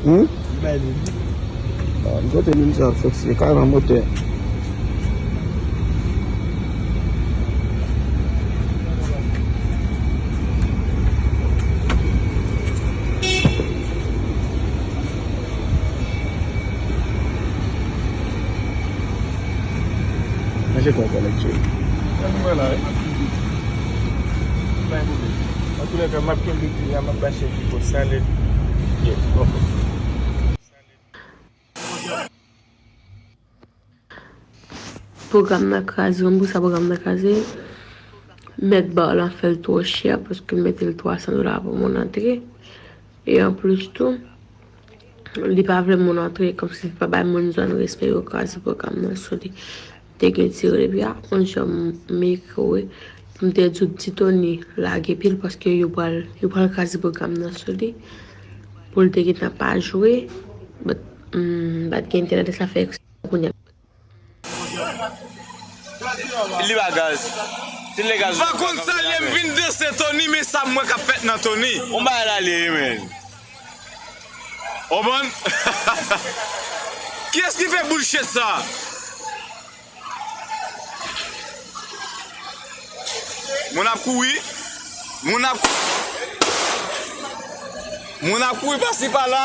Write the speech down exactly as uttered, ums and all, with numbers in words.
Hmm? Ah, m kote moun sa ap soti, se kay nan motè. Manje kwa kòlèg Jay. Mwen la, wi. Antouka, m ap kenbe kounye a, m ap ba chèf li post. Salè. Yeah, ok. Pwogram nan kraze, konn pou sa pwogram nan kraze. Mèt ba w lan fè l twò chè, paske l mete l twa san dola pou moun antre. E anplis tou, li pa vle moun antre, kòmsi li pa bay moun zòn respè, yo kraze pwogram nan sou li. Te gen tire depi a onz è m ekri pou m te di w Ti Tony lage pye l, paske yo pral, yo pral kraze pwogram nan sou li. Pou l te gentan pa jwe, but, mm, pa t gen entènè, sa fè kounye a. Li pa gaz. Si l te gaz. M pa konn sa l ye, m vin danse Tony, men sa m wè k ap fèt nan Tony. On bagay la li ye, men. Konprann? Kiyès ki fè bullshit sa? Moun ap kouri. Moun ap, moun ap kouri pasi pala.